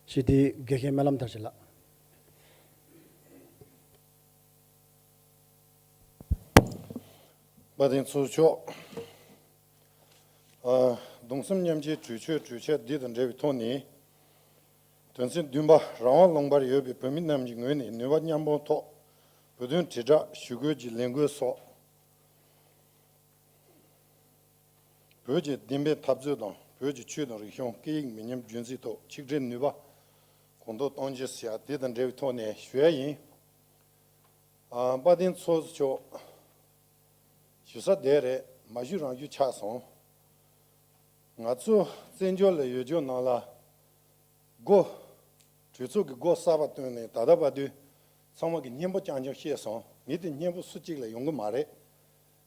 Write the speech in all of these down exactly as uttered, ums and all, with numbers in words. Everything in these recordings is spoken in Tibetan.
སྤྱི་འཐུས་དགེ་བཤེས་སྨོན་ལམ་དར་ཞིང་ལགས། དཔལ་ལྡན་ཚོགས་གཙོ་མཆོག་ཨ། གདུང་སེམས་མཉམ་སྐྱེའི་གྲོས་ཆོད་གྲོས་འཆར་འདི་དང་འབྲེལ་བའི་ཐོག་ནས། དོན་ཚན་བདུན་པ། རང་དབང་ལུང་པར་ཡོད་པའི་བོད་མི་རྣམས་ཀྱི་ངོས་ནས་ནུས་པ་མཉམ་སྤུངས་ཐོག་བོད་དོན་དྲིལ་བསྒྲགས་ཞུ་སྐུལ་གྱི་ལས་འགུལ་སོགས། བོད་ཀྱི་བདེན་པའི་འཐབ་རྩོད་དང་བོད་ཀྱི་ཆོས་དང་རིག་གཞུང་སྐད་ཡིག་མི་ཉམས་རྒྱུན་འཛིན་ཐོག་ཆིག་སྒྲིལ་ནུས་པ་གོང་མཐོར་གཏོང་ཆེད་ཟེར་ཡ་དེ་དང་འབྲེལ་བའི་ཐོག་ནས་ཞུ་ཡ་ཡིན། ཨ། དཔལ་ལྡན་ཚོགས་གཙོ་མཆོག་ཞུ་ས་དེ་རེད། མ་ཞུས་རང་ཞུས་ཆགས་སོང་། ང་ཚོ་བཙན་བྱོལ་ལ་ཡོད་རྒྱུ་ནང་ལ། སྒོ། གྲོས་ཚོགས་ཀྱི་སྒོ་གསར་པ་བཏོན་ནས་ད་ལྟ་བར་དུ་ཚང་མ་གི་སྙན་པོ་རྐྱང་རྐྱང་བཤད་སོང་། ངས་དེ་སྙན་པོ་སུ་གཅིག་ལ་ཡོང་གི་མ་རེད།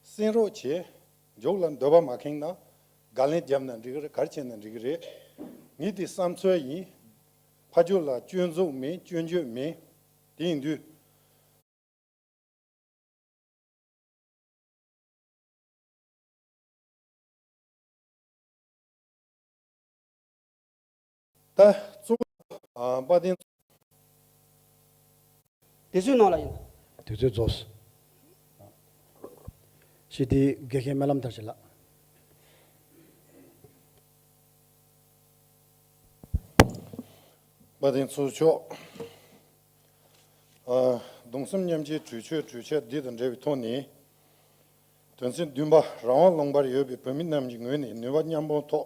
གསན་རོགས་བྱེད། མཇུག་ལ་འདོད་པ་མ་ཁེངས་ན་དགག་ལན་བརྒྱབ་ན་འགྲིག་གི་རེད། ག་རེ་བྱས་ན་འགྲིག་གི་རེད། ངས་དེ་བསམ་ཚུལ་ཡིན། ཕར་ཕྱོགས་ལ་སྐྱོན་འཛུགས་མེད། སྐྱོན་བརྗོད་མེད། དེ་ཡིན་དུས། ད་གཙོ་བོ། ཨ། དཔལ་ལྡན། དུས་ཚོད་ནང་ལ་ཡིན། དུས་ཚོད་རྫོགས། སྤྱི་འཐུས་དགེ་བཤེས་སྨོན་ལམ་དར་ཞིང་ལགས། དཔལ་ལྡན་ཚོགས་གཙོ་མཆོག་ཨ། གདུང་སེམས་མཉམ་སྐྱེའི་གྲོས་ཆོད་གྲོས་འཆར་འདི་དང་འབྲེལ་བའི་ཐོག་ནས། དོན་ཚན་བདུན་པ། རང་དབང་ལུང་པར་ཡོད་པའི་བོད་མི་རྣམས་ཀྱི་ངོས་ནས་ནུས་པ་མཉམ་སྤུངས་ཐོག་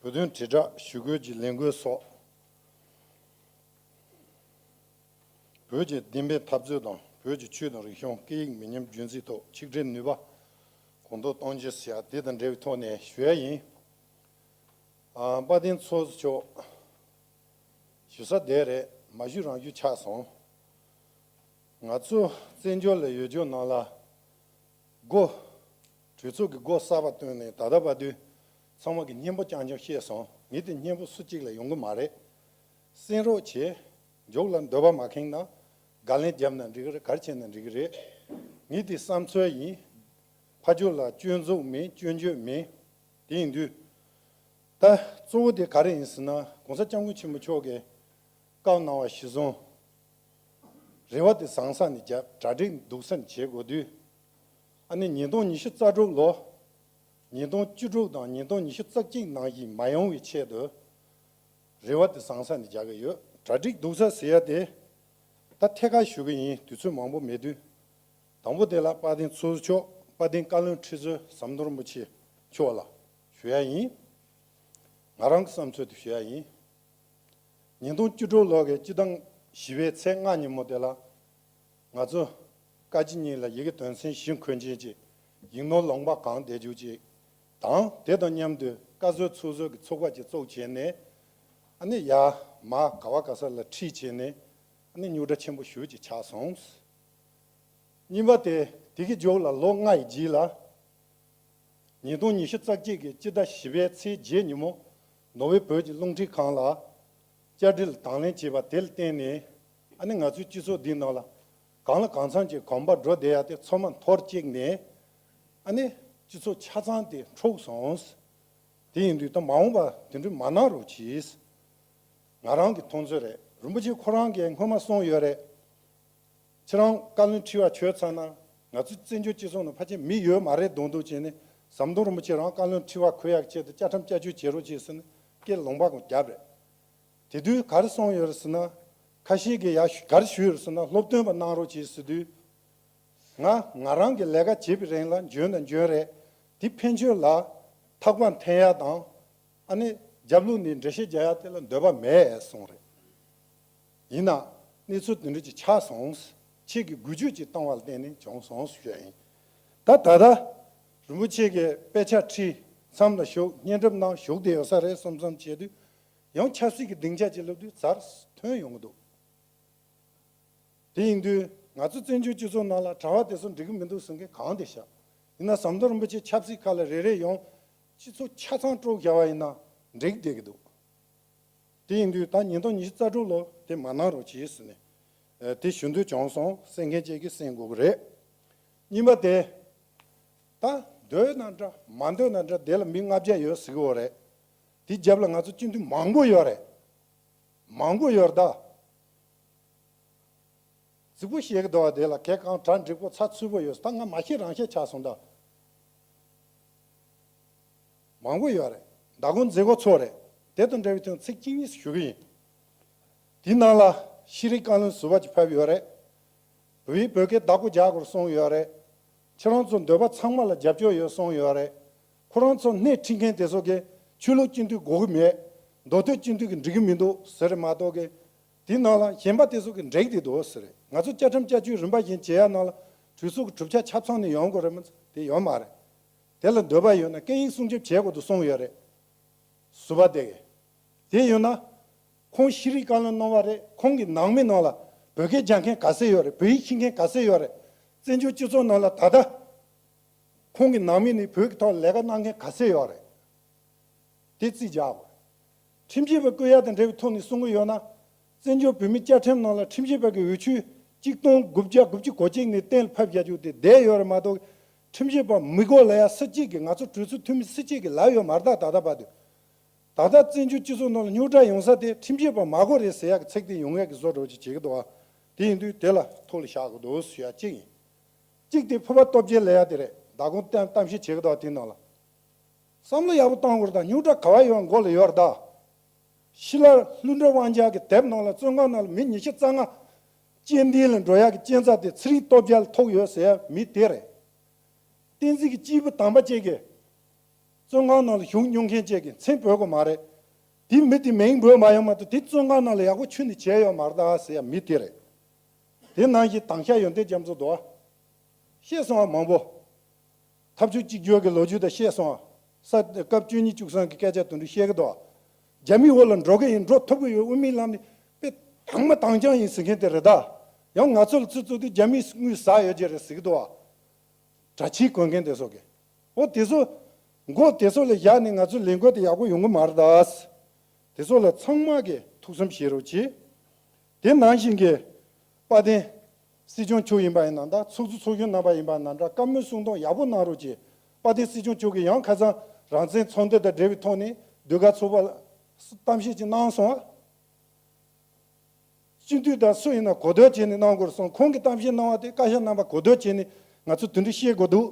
བོད་དོན་དྲིལ་བསྒྲགས་ཞུ་སྐུལ་གྱི་ལས་འགུལ་སོགས། བོད་ཀྱི་བདེན་པའི་འཐབ་རྩོད་དང་བོད་ཀྱི་ཆོས་དང་རིག་གཞུང་སྐད་ཡིག་མི་ཉམས་རྒྱུན་འཛིན་ཐོག་ཆིག་སྒྲིལ་ནུས་པ་གོང་མཐོར་གཏོང་ཆེད་ཟེར་ཡ་དེ་དང་འབྲེལ་བའི་ཐོག་ནས་ཞུ་ཡ་ཡིན། ཨ། དཔལ་ལྡན་ཚོགས་གཙོ་མཆོག་ཞུ་ས་དེ་རེད། མ་ཞུས་རང་ཞུས་ཆགས་སོང་། ང་ཚོ་བཙན་བྱོལ་ལ་ཡོད་རྒྱུ་ནང་ལ། སྒོ། གྲོས་ཚོགས་ཀྱི་སྒོ་གསར་པ་བཏོན་ནས་ད་ལྟ་བར་དུ་ཚང་མ་གི་སྙན་པོ་རྐྱང་རྐྱང་བཤད་སོང་། ངས་དེ་སྙན་པོ་སུ་གཅིག་ལ་ཡོང་གི་མ་རེད། གསན་རོགས་བྱེད། མཇུག་ལ་འདོད་པ་མ་ཁེངས་ན་དགག་ལན་བརྒྱབ་ན་འགྲིག་གི་རེད། ག་རེ་བྱས་ན་འགྲིག་གི་རེད། ངས་དེ་བསམ་ཚུལ་ཡིན། ཕར་ཕྱོགས་ལ་སྐྱོན་འཛུགས་མེད། སྐྱོན་བརྗོད་མེད། དེ་ཡིན་དུས། ད་གཙོ་བོ་དེ་ག་རེ་ཡིན་ཟེར་ན། ༸གོང་ས་༸སྐྱབས་མགོན་ཆེན་པོ་མཆོག་གིས་བཀའ་གནང་བ་གཞིར་བཟུང་། རེ་བ་དེ་བཟང་ས་ནས་བརྒྱབ། གྲ་སྒྲིག་སྡུག་ས་ནས་བྱེད་དགོས་དུས། ཨ་ནི་ཉིས་སྟོང་ཉི་ཤུ་རྩ་དྲུག་ལོ། ཉིས་སྟོང་བཅུ་དྲུག་དང་ཉིས་སྟོང་ཉི་ཤུ་རྩ་གཅིག་ནང་བཞིན་མ་ཡོང་བའི་ཆེད་དུ། རེ་བ་དེ་བཟང་ས་ནས་རྒྱག་གི་ཡོད། གྲ་སྒྲིག་སྡུག་ས་ཟེར་ཡ་དེ། ད་ཐད་ཀར་ཞུ་གི་ཡིན། དུས་ཚོད་མང་པོ་མེད་དུས། དང་པོ་དེ་ལ་དཔལ་ལྡན་ཚོགས་གཙོ་མཆོག་དཔལ་ལྡན་བཀའ་བློན་ཁྲི་ཟུར་ཟམ་གདོང་རིན་པོ་ཆེ་མཆོག་ལ་ཞུ་ཡ་ཡིན། ང་རང་གི་བསམ་ཚུལ་དེ་ཞུ་ཡ་ཡིན། ཉིས་སྟོང་བཅུ་དྲུག་ལོ་གི་སྤྱི་ཟླ་བཞི་པའི་ཚེས་ལྔ་ཉིན་མོ་དེ་ལ། ང་ཚོ་བཀའ་སྤྱི་གཉིས་ལ་ཡི་གེ་དོན་ཚན་བཞི་འཁོད་མཁན་གྱི་ཡིག་ནོར་ལུང་པ་གང་བསྡད་རྒྱུ་ཅིག་དང་། དེ་དང་མཉམ་དུ་བཀའ་ཟུར་ཚོགས་ཟུར་གྱི་ཚོགས་པ་ཅིག་བཙུགས་བྱས་ནས། ཨ་ནི་ཡར་མར་ག་བ་ག་ས་ལ་ཁྲིད་བྱས་ནས། ཨ་ནི་རྙོག་དྲ་ཆེན་པོ་ཞེ་པོ་ཅིག་ཆགས་སོང་། གཉིས་པ་དེ། དེ་གི་མཇུག་ལ་ལོ་ལྔ་ཡི་རྗེས་ལ། ཉིས་སྟོང་ཉི་ཤུ་རྩ་གཅིག་གི་སྤྱི་ཟླ་བཞི་པའི་ཚེས་བརྒྱད་ཉིན་མོ། ནོར་ཝེ་བོད་ཀྱི་རླུང་འཕྲིན་ཁང་ལ་བཅར་འདྲི་ལ་དང་ལེན་བྱས་པ་དེ་ལ་བརྟེན་ནས། ཨ་ནི་ང་ཚོའི་སྤྱི་ཚོགས་འདིའི་ནང་ལ་གང་ལ་གང་འཚམ་གྱི་གོམ་པ་འགྲོ་བསྡད་ཡ་དེ་ཚང་མ་འཐོར་བཅུག་ནས། ཨ་ནི་སྤྱི་ཚོགས་ཆ་ཚང་དེ་འཁྲུགས་སོང་། དེ་ཡིན་དུས་ད་མ་འོངས་པ་དེ་འདྲ་མ་གནང་རོགས་གྱིས། ང་རང་གི་མཐོང་ཚུལ་རེད། རིན་པོ་ཆེ་ཁོ་རང་གིས་སྔོན་མ་གསུངས་ཡོད་རེད། ཁྱེད་རང་བཀའ་བློན་ཁྲི་པ་གྱུར་ཚར་ན། ང་ཚོའི་བཙན་བྱོལ་སྤྱི་ཚོགས་ནང་ཕལ་ཆེར་མི་ཡོད་མ་རེད་མདོག་མདོག་བྱས་ནས། ཟམ་གདོང་རིན་པོ་ཆེ་རང་བཀའ་བློན་ཁྲི་པ་གྱུར་ཡག་ཆེད་དུ་བཅའ་ཁྲིམས་བསྐྱར་བཅོས་བྱེད་རོགས་གྱིས་ཟེར་ནས་སྐད་ལུང་པ་གང་བརྒྱབ་རེད། དེ་དུས་ག་རེ་གསུངས་ཡོད་རེད་ཟེར་ན། ཁ་ཤས་ཀྱིས་ཡ་ག་རེ་ཞུས་ཡོད་རེད་ཟེར་ན། སློབ་སྟོན་པ་གནང་རོགས་གྱིས་ཟེར་དུས། ང་ང་རང་གི་ལས་ཀ་བྱེད་པའི་རིང་ལ་འཇོན་དང་འཇོན་རེད། དེ་ཕན་ཆོད་ལ་ཐག་པ་འཐེན་ཡ་དང་། ཨ་ནི་རྒྱབ་ལོགས་ནས་འགྲེལ་བཤད་རྒྱག་ཡ་དེ་ལ་འདོད་པ་མེད་གསུངས་རེད། ཡིན་ནའང་གནས་ཚུལ་དེ་འདྲ་ཅིག་ཆགས་སོང་། ཁྱེད་ཀྱིས་འགུལ་སྐྱོད་ཅིག་བཏང་བ་ལ་བརྟེན་ནས་བྱུང་སོང་ཞུ་ཡ་ཡིན། ད་ད་ལྟ་རིན་པོ་ཆེ་གིས་དཔེ་ཆ་ཁྲིད། མཚམས་ལ་བཞུགས། བརྙན་འཕྲིན་ནང་བཞུགས་བསྡད་ཡོད་ས་རེད་བསམ་བསམ་བྱས་དུས། ཡང་ཆབ་སྲིད་ཀྱི་སྡིངས་ཆ་ཅིག་སླེབས་དུས་ཚུར་ཐོན་ཡོང་གི་འདུག་དེ་ཡིན་དུས་ང་ཚོ་བཙན་བྱོལ་སྤྱི་ཚོགས་ནང་ལ་གྲྭ་པ་དེ་ཚོ་འགྲིག་གི་མི་འདུག་ཟེར་མཁན་གང་དེ་བཞག་ཡིན་ན་ཟམ་གདོང་རིན་པོ་ཆེ་ཆབ་སྲིད་ཁག་ལ་རེ་རེ་ཡོང་། སྤྱི་ཚོགས་ཆ་ཚང་དཀྲུགས་བཞག་པ་ཡིན་ན་འགྲིག་བསྡད་ཀྱི་འདུག་དེ་ཡིན་དུས་ད་ཉིས་སྟོང་ཉི་ཤུ་རྩ་དྲུག་ལོ་དེ་མ་གནང་རོགས་གྱིས་ཟེར་ནས། ཨ། དེ་ཞུ་འདོད་བྱུང་སོང་། གསན་མཁན་བཅས་ཀྱིས་གསན་དགོས་ཀྱི་རེད། གཉིས་པ་དེ། ད་འདོད་ན་འདྲ་མ་འདོད་ན་འདྲ་དེ་ལ་མི་ལྔ་བརྒྱ་ཡོད་ཟེར་གྱི་ཡོད་རེད། དེའི་རྒྱབ་ལ་ང་ཚོ་སྤྱི་འཐུས་མང་པོ་ཡོད་རེད། མང་པོ་ཡོད་རེད་ད། རྫིག་པོ་བཤད་ཀྱི་འདུག་བ། དེ་ལ་གལ་གང་དྲག་འགྲིག་པོ་ཚ་ཚུད་པོ་ཡོད་ད། ང་མ་ཤེས་རང་ཤེས་ཆགས་སོང་ད། མང་པོ་ཡོད་རེད། མདང་དགོང་མཛད་སྒོ་ཚོགས་རེད། དེ་དང་འབྲེལ་བའི་ཐོག་ཚིག་གཅིག་གཉིས་ཞུ་གི་ཡིན། དེའི་ནང་ལ་ཤེས་རིག་བཀའ་བློན་ཟུར་པ་ཅིག་ཕེབས་ཡོད་རེད། བོད་ཡིག་བོད་སྐད་བདག་པོ་རྒྱག་དགོས་གསུངས་ཡོད་རེད། ཁྱེད་རང་ཚོ་འདོད་པ་ཚང་མ་ལ་རྒྱབ་སྐྱོར་ཡོད་གསུངས་ཡོད་རེད། ཁོ་རང་ཚོ་སྣེ་ཁྲིད་མཁན་དེ་ཚོ་གིས་ཆོས་ལུགས་སྤྱི་འཐུས་དགོས་ཀྱི་མེད། མདོ་སྟོད་སྤྱི་འཐུས་ཀྱིས་འགྲིག་གི་མི་འདུག་ཟེར་རེད་མ་གཏོགས་གི། དེའི་ནང་ལ་གཞན་པ་དེ་ཚོ་གིས་འགྲིག་བསྡད་འདུག་ཟེར་རེད། ང་ཚོ་བཅའ་ཁྲིམས་བསྐྱར་བཅོས་རིམ་པ་བཞིན་བྱེད་ཡ་ནང་ལ་གྲོས་ཚོགས་ཀྱི་གྲུབ་ཆ་ཆ་ཚང་ནས་ཡོང་དགོས་རེད་མ་གཏོགས་དེ་ཡོད་མ་རེད། དེ་ལ་འདོད་པ་ཡོད་ན་སྐད་ཡིག་སྲུང་སྐྱོབ་བྱེད་དགོས་འདུག་གསུངས་ཡོད་རེད། ཟུར་པ་དེ་གིས། དེ་ཡོད་ན། ཁོང་ཤེས་རིག་བཀའ་བློན་གནང་བ་རེད། ཁོང་གི་ནང་མི་ནང་ལ་བོད་སྐད་སྦྱང་མཁན་ག་ཚད་ཡོད་རེད། བོད་ཡིག་ཤེས་མཁན་ག་ཚད་ཡོད་རེད། བཙན་བྱོལ་སྤྱི་ཚོགས་ནང་ལ་ད་ལྟ་ཁོང་གི་ནང་མི་ནས་བོད་ཀྱི་ཐོག་ལས་ཀ་གནང་མཁན་ག་ཚད་ཡོད་རེད། དེ་རྩིས་རྒྱག་དགོས། ཁྲིམས་ཞིབ་པ་བསྐོ་ཡ་དང་འབྲེལ་བའི་ཐོག་ནས་གསུང་གི་ཡོད་ན། བཙན་བྱོལ་བོད་མིའི་བཅའ་ཁྲིམས་ནང་ལ་ཁྲིམས་ཞིབ་པ་གི་འོས་ཆོས་གཅིག་སྟོང་དགུ་བརྒྱ་དགུ་བཅུ་གོ་གཅིག་ནས་གཏན་ལ་ཕབ་བཞག་རྒྱུ་དེ་བསྡད་ཡོད་རེད་མ་གཏོགས། ཁྲིམས་ཞིབ་པ་མི་དགོས་ལབ་ཡ་སུ་གཅིག་གིས། ང་ཚོ་གྲོས་ཚོགས་འཐུས་མི་སུ་གཅིག་གིས་ལབ་ཡོད་མ་རེད་ད། ད་ལྟ་བར་དུ། ད་ལྟ་བཙན་བྱོལ་སྤྱི་ཚོགས་ནང་ལ་རྙོག་དྲ་ཡོང་ས་དེ་ཁྲིམས་ཞིབ་པ་མ་དགོས་རེད་ཟེར་ཡག་གི་ཚིག་དེ་ཡོང་ཡག་གི་བཟོ་འདྲ་ཅིག་བྱེད་ཀྱི་འདུག་བ། དེ་ཡིན་དུས་དེ་ལ་ཐུགས་ལ་བཞག་དགོས་འདུག་ཟེར་ཡ་གཅིག་ཡིན། གཅིག་དེ་ཕུར་པ་སྟོབས་རྒྱལ་ལབ་ཡ་དེ་རེད། མདང་དགོང་གཏམ་གཏམ་བཤད་བྱེད་ཀྱི་འདུག་བ། དེ་ནང་ལ་བསམ་བློ་ཡག་པོ་གཏོང་དགོས་རེད་ད། རྙོག་དྲ་ག་བ་ཡོད་མགོ་ལ་ཡོད་རེད་ད། ཤི་ལ་ལྷུན་གྲུབ་དབང་རྒྱལ་གྱི་དེབ་ནང་ལ་བཙོན་ཁང་ནང་ལ་མི་ཉི་ཤུ་རྩ་ལྔ་རྐྱེན་འདས་ལ་འགྲོ་ཡག་གི་རྐྱེན་རྩ་དེ་ཚེ་རིང་སྟོབས་རྒྱལ་ལ་ཐུག་ཡོད་ཟེར་ཡ་མི་དེ་རེད། བསྟན་འཛིན་གྱི་སྐྱེས་བུ་དམ་པ་ཅིག་གིས་བཙོན་ཁང་ནང་ལ་བཞུགས་མྱོང་མཁན་ཅིག་གིས་མཚན་འབོད་དགོས་མ་རེད། དེ་མི་དེ་མིང་འབོད་མ་ཡོང་མ་གཏོགས་དེ་བཙོན་ཁང་ནང་ལ་ཡག་པོ་ཁྱོན་ནས་བྱས་ཡོད་མ་རེད་ད་ཟེར་ཡ་མི་དེ་རེད། དེ་ནང་བཞིན་དྭང་ཤ་ཡོན་ཏན་རྒྱ་མཚོ་འདུག་བ། བཤད་སོང་བ་མང་པོ། འཐབ་ཕྱོགས་གཅིག་གྱུར་གྱི་ལོ་རྒྱུས་དང་བཤད་སོང་བ། ས་སྐབས་བཅུ་གཉིས་བཅུ་གསུམ་གྱི་སྐད་ཆ་དེ་འདྲ་བཤད་ཀྱི་འདུག་བ། རྒྱ་མིའི་འོག་ལ་འགྲོ་གི་ཡིན། འགྲོ་ཐུབ་ཀྱི་ཡོད། དབུ་མའི་ལམ་ནི་དཔེ་དྭངས་མ་དྭངས་རྐྱང་ཡིན་ཟེར་མཁན་དེ་རེད་ད། ཡང་ང་ཚོ་ལ་ཚུར་བཙུགས་དུས་རྒྱ་མིས་དངུལ་ཟ་ཡོད་ཀྱི་རེད་ཟེར་གྱི་འདུག་བ། གྲྭ་ཆས་གོན་མཁན་དེ་ཚོ་གིས། འོ་དེ་ཚོ། མགོ་དེ་ཚོ་ལ་བཞག་ནས་ང་ཚོ་ལས་འགུལ་དེ་ཡག་པོ་ཡོང་གི་མ་རེད་ད། དེ་ཚོ་ལ་ཚང་མ་གིས་ཐུགས་བསམ་བཞེས་རོགས་གྱིས། དེ་ནང་བཞིན་གྱི་དཔལ་ལྡན་སྲིད་སྐྱོང་མཆོག་ཡིན་པ་ཡིན་ན་འདྲ། ཚོགས་གཙོ་ཚོགས་གཞོན་རྣམ་པ་ཡིན་པ་ཡིན་ན་འདྲ། བཀའ་མོལ་གསུང་སྟངས་ཡག་པོ་གནང་རོགས་གྱིས། དཔལ་ལྡན་སྲིད་སྐྱོང་མཆོག་གིས་ཡང་ཁ་སང་རང་བཙན་ཚོགས་འདུ་དང་འབྲེལ་བའི་ཐོག་ནས་ཟློས་གར་ཚོགས་པ་ལ་གཏམ་བཤད་ཅིག་གནང་སོང་ཨ། སྤྱི་འཐུས་དང་སུ་ཡིན་ན་གོ་བསྡུར་བྱས་ནས་གནང་དགོས་སོང་། ཁོང་གིས་གཏམ་བཤད་གནང་བ་དེ་བཀའ་ཤག་རྣམ་པ་གོ་བསྡུར་བྱས་ནས་ང་ཚོ་དེ་འདྲ་བཤད་དགོས་འདུག་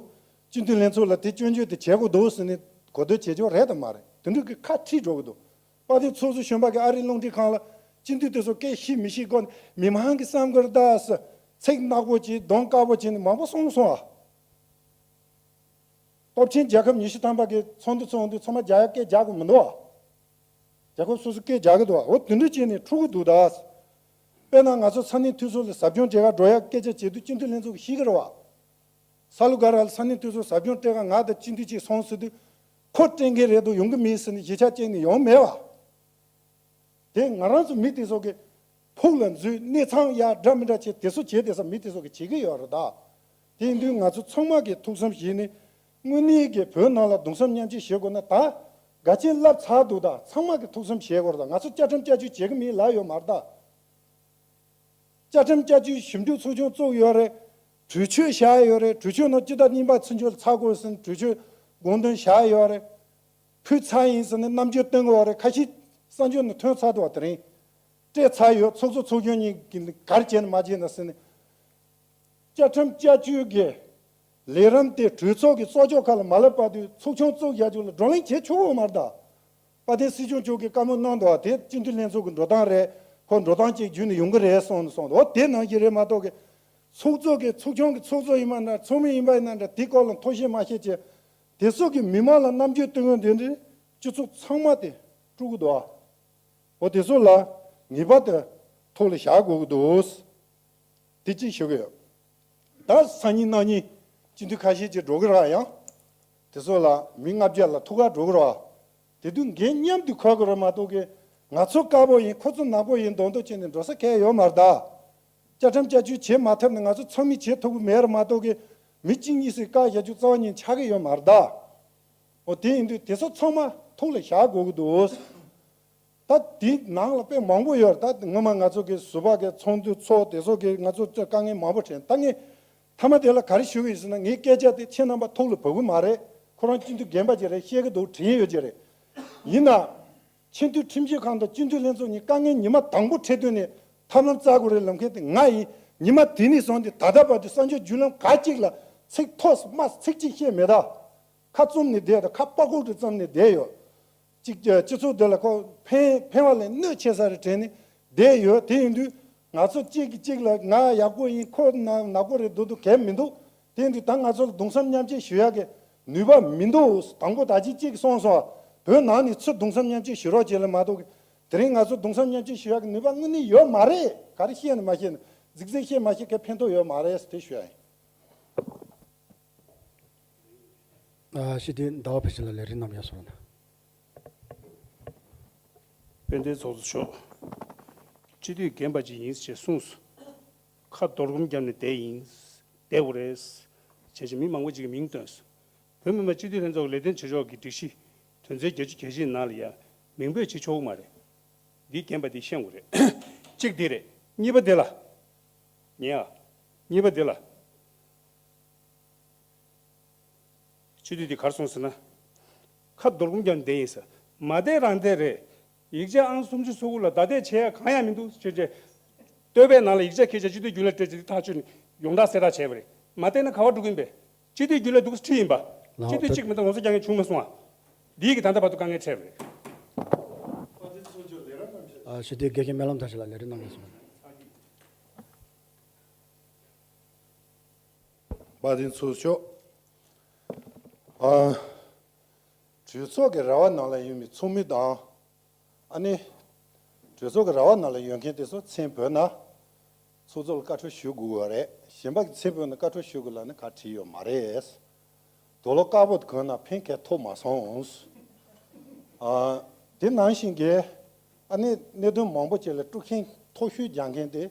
སྤྱི་འཐུས་ལྷན་ཚོགས་ལ་དེ་སྐྱོན་བརྗོད་དེ་བྱེད་དགོས་འདུག་ཟེར་ནས་གོ་བསྡུར་བྱེད་ཆོག་རེད་དམ་མ་རེད། དེ་འདྲ་གི་ཁ་ཁྲིད་འགྲོ་གི་འདུག་དཔལ་ལྡན་ཚོགས་གཙོ་གཞོན་པ་གིས་ཨ་རིའི་རླུང་འཕྲིན་ཁང་ལ་སྤྱི་འཐུས་དེ་ཚོ་སྐད་ཤེས་མི་ཤེས་སྐོར་ནས་མི་མང་གིས་བསམ་གི་རེད་ད་ཟེར། ཚིག་ནག་པོ་བྱས། གདོང་དཀར་པོ་བྱས་ནས་མང་པོ་གསུངས་སོང་ཨ། སྟོབས་ཆེན་རྒྱལ་ཁབ་ཉི་ཤུ་ཐམ་པ་གི་ཚོགས་འདུ་ཚོགས་འདུ་ཚང་མ་རྒྱ་ཡག་སྐད་རྒྱག་དགོས་མི་འདུག་བ། རྒྱལ་ཁབ་སོ་སོ་སྐད་རྒྱག་གི་འདུག་བ། འོ་དེ་འདྲ་བྱས་ནས་འཁྲུག་གི་འདུག་ད། དཔེར་ན་ང་ཚོ་ས་གནས་འཐུས་ཚོགས་ལ་ཟབ་སྦྱོང་བྱེད་ག་འགྲོ་ཡག་སྐད་ཆ་བྱེད་དུས་སྤྱི་འཐུས་ལྷན་ཚོགས་ཀྱིས་ཤེས་ཀྱི་རེད་བ། ས་ལུ་ག་ར་ལ་ས་གནས་འཐུས་ཚོགས་ཟབ་སྦྱོང་སྤྲད་ག་ང་དང་སྤྱི་འཐུས་གཅིག་སོང་ཟེར་དུས་ཁོ་སྤྲད་མཁན་རེད་འདུག་ཡོང་གི་མེད་ཟེར་ནས་གཞིས་ཆགས་བཅད་ནས་ཡོང་མེད་བ། དེ་ང་རང་ཚོ་མི་དེ་ཚོ་གི་ཕུགས་ལ་འཛུལ། གནས་ཚང་ཡག་འདྲ་མི་འདྲ་བྱས། དེ་ཚོ་བྱས་དེ་ཚོ་མི་དེ་ཚོ་གི་བྱེད་ཀྱི་ཡོད་རེད་ད། དེ་ཡིན་དུས་ང་ཚོ་ཚང་མ་གིས་ཐུགས་བསམ་བཞེས་ནས་དངོས་གནས་ཀྱི་བོད་ནང་ལ་གདུང་སེམས་མཉམ་སྐྱེད་བྱེད་དགོས་ན། ད་འགལ་རྐྱེན་ལབ་ཚར་འདུག་ད་ཚང་མ་གིས་ཐུགས་བསམ་བཞེས་དགོས་རེད་ད། ང་ཚོ་བཅའ་ཁྲིམས་བསྐྱར་བཅོས་བྱེད་ཀྱི་མིན་ལབ་ཡོད་མ་རེད་ད། བཅའ་ཁྲིམས་བསྐྱར་བཅོས་ཞིབ་འཇུག་ཚོགས་ཆུང་བཙུགས་ཡོད་རེད། གྲོས་ཆོད་བཞག་ཡོད་རེད། གྲོས་ཆོད་ནང་སྤྱི་ཟླ་གཉིས་པ་ཚུན་ཆད་ལ་ཚར་དགོས་ཟེར་ནས་གྲོས་ཆོད་དགོངས་དོན་བཞག་ཡོད་རེད། ཕུལ་ཚར་ཡིན་ཟེར་ནས་རྣམ་འགྱུར་སྟོན་གི་ཡོད་རེད། ཁ་ཤས་གསར་འགྱུར་ནང་ཐོན་ཚར་འདུག་བ། དེ་རིང་སྤྲད་ཚར་ཡོད། ཚོགས་གཙོ་ཚོགས་གཞོན་གཉིས་ཀྱིས་ག་རེ་བྱས་ན་མ་བྱས་ན་ཟེར་ནས། བཅའ་ཁྲིམས་བསྐྱར་བཅོས་ཀྱི་ལས་རིམ་དེ་གྲོས་ཚོགས་ཀྱི་གཙོ་སྐྱོང་ཁག་ལ་མ་སླེབས་བར་དུ་ཚོགས་ཆུང་བཙུགས་བཞག་རྒྱུ་ལ་བགྲོ་གླེང་བྱེད་ཆོག་གི་ཡོད་མ་རེད་ད། དཔལ་ལྡན་སྲིད་སྐྱོང་མཆོག་གིས་བཀའ་མོལ་གནང་འདུག་བ། དེ་སྤྱི་འཐུས་ལྷན་ཚོགས་ཀྱི་འགྲོ་སྟངས་རེད། ཁོ་འགྲོ་སྟངས་གཅིག་བརྒྱུད་ནས་ཡོང་གི་རེད་གསུངས་ནས་སོང་འདུག་བ། དེ་ནང་བཞིན་རེད་མ་གཏོགས་གི། ཚོགས་གཙོ་གི་ཚོགས་ཆུང་གི་ཚོགས་གཙོ་ཡིན་པ་ན་འདྲ། ཚོགས་མི་ཡིན་པ་ཡིན་ན་འདྲ། དེའི་སྐོར་ལ་ཐུགས་བཞེད་མ་བྱེད་ཅེས། དེ་ཚོ་གིས་མི་མང་ལ་རྣམ་འགྱུར་སྟོན་ཡོང་དེ་འདྲའི་སྤྱི་ཚོགས་ཚང་མ་དེ་དཀྲུག་གི་འདུག་བ། འོ་དེ་ཚོ་ལ་ངེས་པར་དུ་ཐུགས་ལ་བཞག་དགོས་ཀྱི་འདུག་དེ་གཅིག་ཞུ་གི་ཡོད། ད་སང་ཉིན་གནངས་ཉིན་སྤྱི་འཐུས་ཁ་ཤས་ཅིག་འགྲོ་གི་རེད་བ། ཡང་དེ་ཚོ་ལ་མི་ལྔ་བརྒྱ་ལ་ཐུག་ག་འགྲོ་གི་རེད་བ། དེ་དུས་འགན་མཉམ་དུ་འཁུར་དགོས་རེད་མ་གཏོགས་གི། ང་ཚོ་དཀར་པོ་ཡིན། ཁོ་ཚོ་ནག་པོ་ཡིན། མདོག་མདོག་བྱས་ནས་འགྲོ་ས་གང་ཡང་ཡོད་མ་རེད་ད། བཅའ་ཁྲིམས་བསྐྱར་བཅོས་བྱེད་མ་ཐུབ་ན་ང་ཚོ་ཚང་མས་བྱེད་ཐུབ་ཀྱི་མེད་རེད་མ་གཏོགས་གི། མི་གཅིག་གཉིས་སུས་བཀག་བཞག་རྒྱུ་རྩ་བ་ཉིད་ཆགས་ཀྱི་ཡོད་མ་རེད་ད། འོ་དེ་ཡིན་དུས་དེ་ཚོ་ཚང་མ་ཐུགས་ལ་བཞག་དགོས་ཀྱི་འདུག་ད་དེའི་ནང་ལ་དཔེ་མང་པོ་ཡོད་རེད། ད་སྔོན་མ་ང་ཚོ་གི་ཟུར་པ་གི་ཚོགས་འདུ་ཚོགས། དེ་ཚོ་གི་ང་ཚོ་དཀའ་ངལ་མང་པོ་འཕྲད། ད་ངས་མཐའ་མ་དེ་ལ་ག་རེ་ཞུ་གི་ཡིན་ཟེར་ན། ངའི་སྐད་ཆ་དེ་ཁྱེད་རྣམ་པ་ཐུགས་ལ་བབས་ཀྱི་མ་རེད། ཁོ་རང་སྤྱི་འཐུས་རྒན་པ་ཅིག་རེད། ཤེས་ཀྱི་འདུག་དྲན་ཡོད་ཀྱི་རེད། ཡིན་ན། ཆེས་མཐོའི་ཁྲིམས་ཞིབ་ཁང་དང་སྤྱི་འཐུས་ལྷན་ཚོགས་གཉིས་དཀའ་ངལ་ཉི་མ་དང་པོ་འཕྲད་དུས་ནས་ཐབས་ལམ་བཙལ་དགོས་རེད་ལབ་མཁན་དེ་ང་ཡིན། ཉི་མ་དེ་ནས་བཟུང་སྟེ་ད་ལྟ་བར་དུ་གསར་འགྱུར་བརྒྱུད་ལམ་ག་གཅིག་ལ་ཚིག་ཐོགས་མ་ཚིག་གཅིག་བཤད་མེད་ད། ཁ་བཙུམ་ནས་བསྡད་དང་ཁ་པགས་ཀོག་ཏུ་བཙུམ་ནས་བསྡད་ཡོད། གཅིག་སྤྱི་ཚོགས་འདི་ལ་ཁོ་ཕན་ཕན་བ་ལས་གནོད་ཆེ་ས་རེད་དྲན་ནས་བསྡད་ཡོད། དེ་ཡིན་དུས་ང་ཚོ་གཅིག་གིས་གཅིག་ལ་ང་ཡག་པོ་ཡིན་ཁོ་ན་ནག་པོ་རེད་འདུག་འདུག་གལ་མི་འདུག་དེ་ཡིན་དུས་ད་ང་ཚོ་ལ་གདུང་སེམས་མཉམ་སྐྱེད་ཞུ་ཡག་གི་ནུས་པ་མི་འདུག་དང་པོ་ད་ཅི་གཅིག་གསུངས་སོང་། བོད་ནང་ནས་ཚུར་གདུང་སེམས་མཉམ་སྐྱེད་ཞུ་རོགས་བྱེད་ལ་མ་གཏོགས་དེ་རིང་ང་ཚོ་གདུང་སེམས་མཉམ་སྐྱེད་ཞུ་ཡག་གི་ནུས་པ་དངོས་གནས་ཡོད་མ་རེད། ག་རེ་བཤད་ན་མ་བཤད་ན་རྫིག་རྫིག་བཤད་མ་བཤད་གའི་ཕན་ཐོགས་ཡོད་མ་རེད་དེ་ཞུ་ཡ་ཡིན། ཨ་ཤི་དེ་ཟླ་བ་བེ་ཤི་ལ་ལས་རིགས་རྣམ་གཞག་སོང་ན། དཔལ་ལྡན་ཚོགས་གཙོ་མཆོག་སྤྱི་འཐུས་རྒན་པ་ཅིག་ཡིན་ཞེས་གསུངས་སོང་། ཁ་རྡོར་སྒོམ་བརྒྱབ་ནས་བསྡད་ཡིན། བསྡད་དགོས་རེད། བྱས་ཙང་མི་མང་པོ་ཅིག་གིས་མིང་བཏོན་སོང་། བོད་མི་མང་སྤྱི་འཐུས་ལྷན་ཚོགས་ལས་དོན་བྱེད་ཕྱོགས་ཀྱི་སྒྲིག་གཞི་དོན་ཚན་བརྒྱད་ཅུ་གྱ་བཞི་ནང་ལ་ཡང་མིང་འབོད་བྱེད་ཆོག་གི་མ་རེད། འདི་རྒན་པ་འདིས་ཤེས་དགོས་རེད། གཅིག་འདི་རེད། གཉིས་པ་འདི་ལ། ཉན་ཨ། གཉིས་པ་འདི་ལ། སྤྱི་འཐུས་འདི་ག་རེ་གསུངས་ཟེར་ན། ཁ་རྡོར་སྒོམ་བརྒྱབ་ནས་བསྡད་ཡིན་ཟེར། མ་བསྡད་རང་བསྡད་རེད། ཡིག་ཆ་ཨང་སུམ་ཅུ་སོ་དགུ་ལ་བརྡ་དེ་བྱེད་ཡ་གང་ཡང་མི་འདུག་ཅེས་བྱས། བསྟོད་པའི་ནང་ལ་ཡིག་ཆ་ཁྱེར་བྱས་སྤྱི་འཐུས་རྒྱུན་ལས་སྤྲད་ཅིག་ཐག་གཅོད་ནས་ཡོངས་གྲགས་གསལ་བསྒྲགས་བྱས་པ་རེད། མ་བསྡད་ན་ག་པར་འགྲོ་གི་ཡིན་པས། སྤྱི་འཐུས་རྒྱུན་ལས་འདུག་སེ་ཁྲིད་ཡིན་པ། ལགས་སྤྱི་འཐུས་ད་གཅིག་མི་འདུག་ངོ་ཚ་རྒྱག་མཁན་བྱུང་མ་སོང་ཨ། འདིའི་གི་ད་ལྟ་བར་དུ་དཀའ་ངལ་འཕྲད་པ་རེད། ཨ་སྤྱི་འཐུས་དགེ་བཤེས་སྨོན་ལམ་མཐར་ཕྱིན་ལགས་ལས་རིམ་གནང་གནང་སོང་། དཔལ་ལྡན་ཚོགས་གཙོ། ཨ། གྲོས་ཚོགས་ཀྱི་ར་བ་ནང་ལ་ཡོད་པའི་ཚོགས་མི་དང་། ཨ་ནི། གྲོས་ཚོགས་ཀྱི་ར་བ་ནང་ལ་ཡོད་མཁན་དེ་ཚོ་མཚན་བོས་ན། ཚོགས་གཙོ་ལ་བཀའ་འཁྲོལ་ཞུ་དགོས་པ་རེད། གཞན་པ་གི་མཚན་བོས་ན་བཀའ་འཁྲོལ་ཞུ་དགོས་ལབ་ནས་ག་བྲིས་ཡོད་མ་རེད། དུག་ལོག་དཀར་པོ་གོན་ན་ཕན་ག་ཐོགས་མ་སོང་། ཨ། དེ་ནང་བཞིན་གྱི། ཨ་ནི་གནད་དོན་མང་པོ་ཅིག་ལ་དཀྲུག་ཤིང་མཐོ་ཤོས་རྒྱག་མཁན་དེ་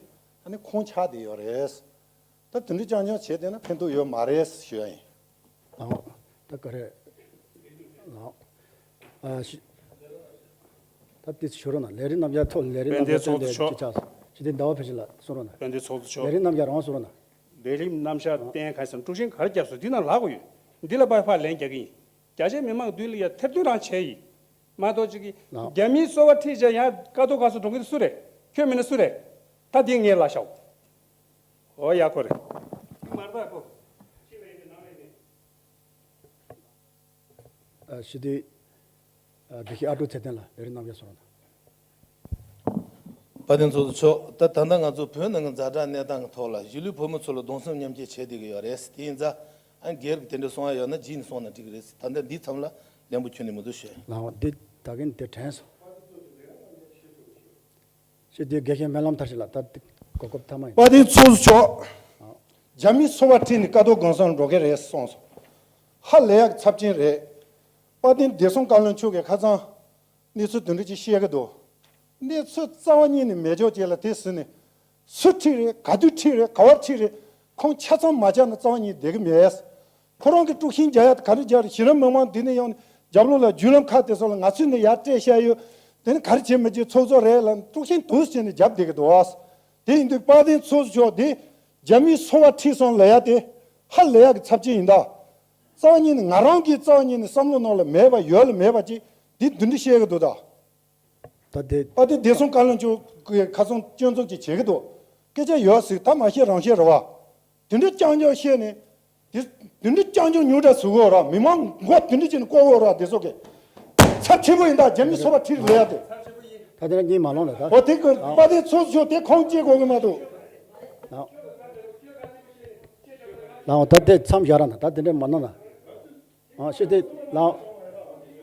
ཨ་ནི་ཁོང་ཆགས་བསྡད་ཡོད་རེད། ད་དེ་འདྲ་རྐྱང་རྐྱང་བྱས་བསྡད་ན་ཕན་ཐོགས་ཡོད་མ་རེད་ཞུ་ཡ་ཡིན། ལའོ། ད་ག་རེ། ལའོ། ཨ་ཤི། ད་དེ་ཞུ་རོགས་གནང་། ལས་རིམ་རྣམ་གཞག་ཐོག་ལས་རིམ་རྣམ་གཞག་དཔལ་ལྡན་ཚོགས་གཙོ་མཆོག་སྤྱི་འཐུས་ཟླ་བ་བེ་ཤི་ལགས་གསུང་རོགས་གནང་། དཔལ་ལྡན་ཚོགས་གཙོ་མཆོག་ལས་རིམ་རྣམ་གཞག་རང་གསུང་རོགས་གནང་། ལས་རིམ་རྣམ་གཞག་བསྟན་ག་ས་དཀྲུག་ཤིང་ག་རེ་བརྒྱབ་སོང་འདི་ནང་ལབ་དགོས་ཡོད། འདི་ལ་ཕར་ཕར་ལན་རྒྱག་གི་ཡིན། རྒྱ་ཆེ་མི་མང་འདུས་ལ་ཡ་ཐེར་འདོན་རང་བྱས་ཡིན། མ་གཏོགས་ཅིག་གིས་ལའོ། རྒྱ་མིའི་སོ་པ་ཁྲིད་བྱས་ཡང་ཀ་ཏོ་ག་སོ་འགྲོ་གི་འདུག་སུ་རེད། ཁྱོད་མིན་ན་སུ་རེད། ད་འདི་ངས་ལ་ཤའོ། ཨོ་ཡ་ཁོ་རེད། མར་ད་ཁོ། ཨ་སྤྱི་འཐུས། ཨ་དགེ་བཤེས་ཨ་ཀྲུག་ཚེ་བརྟན་ལགས་ལས་རིམ་རྣམ་གཞག་གསུང་རོགས་གནང་། དཔལ་ལྡན་ཚོགས་གཙོ་མཆོག་ད་ད་ལྟ་ང་ཚོ་བོད་ནང་གི་ཛ་དྲག་གནས་སྟངས་ཀྱི་ཐོག་ལ་གཞིས་ལུས་བོད་མི་ཚོ་ལ་གདུང་སེམས་མཉམ་སྐྱེད་བྱས་བསྡད་ཀྱི་ཡོད་རེད། དེ་ཡིན་ཙང་ཨ་སྒེར་གྱི་དེ་འདྲ་གསུང་ཡ་ཡོད་ན་རྗེས་ནས་གསུང་ན་འགྲིག་གི་རེད། ད་ལྟ་འདིའི་ཐོག་ལ་ལན་པོ་ཁྱོན་ནས་མི་འདུག་ཞུ། ལའོ་འདི་ད་གིན་དེ་དྲན་སོང་། སྤྱི་འཐུས་དགེ་བཤེས་སྨོན་ལམ་མཐར་ཕྱིན་ལགས་ད་འདི་གོ་སྐབས་མཐའ་མ་ཡིན། དཔལ་ལྡན་ཚོགས་གཙོ་མཆོག་རྒྱ་མིའི་སོ་པ་ཁྲིད་ནས་ཀ་ཏོ་གང་སར་འགྲོ་གི་རེད་གསུངས་སོང་། ཧ་ལས་ཡག་ཚབས་ཆེན་རེད། དཔལ་ལྡན་བདེ་སྲུང་བཀའ་བློན་མཆོག་གིས་ཁ་སང་། གནས་ཚུལ་དེ་འདྲ་ཅིག་བཤད་ཀྱི་འདུག་གནས་ཚུལ་རྩ་བ་ཉིད་ནས་མེད་ཕྱོགས་ཅིག་ལ་དེ་ཟིན་ནས། སུ་ཁྲིད་རེད། ག་དུས་ཁྲིད་རེད། ག་བར་ཁྲིད་རེད། ཁོང་ཆ་ཚང་མ་ཆགས་ན་རྩ་བ་ཉིད་བསྡད་ཀྱི་མེད། ཁོ་རང་གི་དཀྲུག་ཤིང་རྒྱག་ཡ་ག་རེ་རྒྱག་རེད། གཞི་རིམ་མི་མང་འདི་ནས་ཡོང་ནས་རྒྱབ་ལོགས་ལ་བརྒྱུད་ལམ་ཁག་དེ་ཚོ་ལ་ང་ཚོས་ནས་ཡར་སྤྲད་བཞག་ཡོད། དེ་ནི་ག་རེ་བྱེད་མི་བྱེད་ཚོགས་གཙོ་རེད་ལ་དཀྲུག་ཤིང་དུས་བྱས་ནས་རྒྱབ་བསྡད་ཀྱི་འདུག་དེ་ཡིན་དུས་དཔལ་ལྡན་ཚོགས་གཙོ་མཆོག་དེ་རྒྱ་མིའི་སོ་པ་ཁྲིད་སོང་ལབ་ཡ་དེ་ཧ་ལས་ཡག་གི་ཚབས་ཆེན་ཡིན་ད། རྩ་བ་ཉིད་ནས་ང་རང་གི་རྩ་བ་ཉིད་ནས་བསམ་བློ་ནང་ལ་མེད་པ་ཡོད་ལ་མེད་པ་ཅིག་འདི་འདི་འདྲ་བཤད་ཀྱི་འདུག་ད། ད་དེ། ཨ་དེ་བདེ་སྲུང་བཀའ་བློན་མཆོག་གིས་ཁ་སང་སྐྱོན་འཛུགས་ཅིག་བྱེད་ཀྱི་འདུག་སྐད་ཆ་ཡོད་ཟིག་ད་མ་བཤད་རང་བཤད་རེད་བ། དེ་འདྲ་རྐྱང་རྐྱང་བཤད་ནས། དེ་དེ་འདྲ་རྐྱང་རྐྱང་ཉུང་དྲགས་ཟུག་གོ་ར་མི་མང་མགོ་དེ་འདྲ་བྱས་ནས་བཀོག་གོ་ར་བདེ་སྲུང་གིས། ཚབས་ཆེན་པོ་ཡིན་ད་རྒྱ་མི་སོ་པ་ཁྲིད་ལས་ཡ་དེ། ད་དེ་ན་གཉིད་མ་ལོང་ལ་ད། འོ་དེ་ཀོ་དཔལ་ལྡན་ཚོགས་གཙོ་དེ་ཁོང་སྐྱེ་དགོས་གི་མ་འདུག་ལའོ། ད་དེ་མཚམས་བཞག་ར་ན་ད་དེ་འདྲ་མ་གནང་ན། ཨ་ཤེས་ཏེ་ལའོ།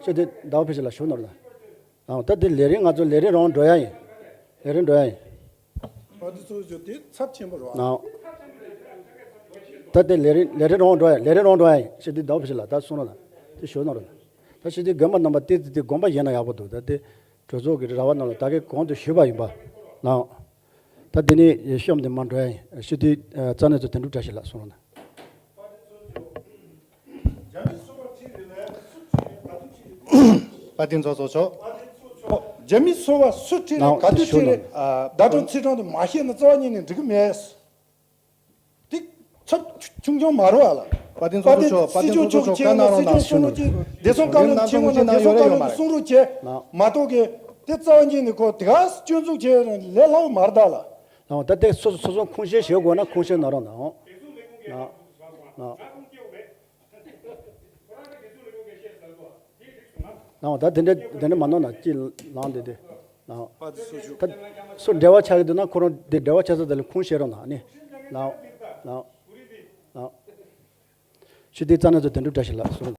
ཤེས་ཏེ་ཟླ་བ་ཕལ་ཆེར་ལ་ཞུ་ནོར་ལ། ལའོ་ད་དེ་ལས་རིམ་ང་ཚོ་ལས་རིམ་རང་འགྲོ་ཡ་ཡིན། ལས་རིམ་འགྲོ་ཡ་ཡིན། ཨ་དེ་ཚོ་ཞུ་དེ་ཚབས་ཆེན་པོ་རེད་བ། ལའོ། ད་དེ་ལས་རིམ་ལས་རིམ་རང་འགྲོ་ཡ་ལས་རིམ་རང་འགྲོ་ཡ་ཡིན་ཤེས་ཏེ་ཟླ་བ་ཕལ་ཆེར་ལ་ད་གསུང་ནོར་ལ། དེ་ཞུ་ནོར་ལ། ད་ཤེས་ཏེ་དགོན་པ་རྣམ་པ་དེ་དེ་དེ་དགོངས་པ་བཞེས་ན་ཡག་པོ་འདུག་ད་དེ་གྲོས་ཚོགས་ཀྱི་ར་བ་རྣམས་ལ་ད་གིན་གོང་དུ་ཞུས་པ་ཡིན་པ། ལའོ། ད་དེ་ནས་གཤམ་དུ་མར་འགྲོ་ཡ་ཡིན། ཤེས་ཏེ་རྩ་ནས་ཚོ་དོན་གྲུབ་བཀྲ་ཤིས་ལགས་གསུང་རོགས་གནང་། དཔལ་ལྡན་ཚོགས་གཙོ་མཆོག་རྒྱ་མི་སོ་པ་སུ་ཁྲིད་རེད་ག་དུས་ཁྲིད་རེད། ཟླ་གྲོགས་ཚེས་གྲངས་དེ་མ་བཤད་ན་རྩ་བ་ཉིད་ནས་འགྲིག་གི་མེད། དེ་ཚབས་ཆུང་ཆུང་མ་རེད་བ་ལ། དཔལ་ལྡན་ཚོགས་གཙོ་མཆོག་དཔལ་ལྡན་ཚོགས་གཙོ་མཆོག་བཀའ་གནང་རོགས་གནང་། སྲིད་སྐྱོང་གི་བདེ་སྲུང་བཀའ་བློན་ཆེན་མོ་ན་བདེ་སྲུང་བཀའ་བློན་གྱི་གསུང་རོགས་བྱས་མ་གཏོགས་ཀྱི་ དེ་རྩ་བ་ཉིད་ནས་ཁོ་དེ་ག་སྐྱོན་འཛུགས་བྱས་ནས་ལས་སླ་བོ་མ་རེད་ད་ལ། ལའོ་ད་དེ་སོ་སོ་སོ་སོ་ཁུངས་བཤེར་བྱེད་དགོས་ན་ཁུངས་བཤེར་གནང་རོགས་གནང་། ལའོ་ལའོ་ལའོ་ད་དེ་འདྲ་དེ་འདྲ་མ་གནང་ན་ཅི་ལངས་དེ་དེ་ལའོ། ད་སུ་འབྲེལ་བ་ཆགས་ཀྱི་འདུག་ན་ཁོ་རང་དེ་འབྲེལ་བ་ཆགས་ས་དེ་ལ་ཁུངས་བཤེར་རོགས་གནང་ནི། ལའོ་ལའོ་ལའོ། ཞུ་དེ་རྩ་ན་ཚོ་དོན་གྲུབ་བཀྲ་ཤིས་ལགས་སོ།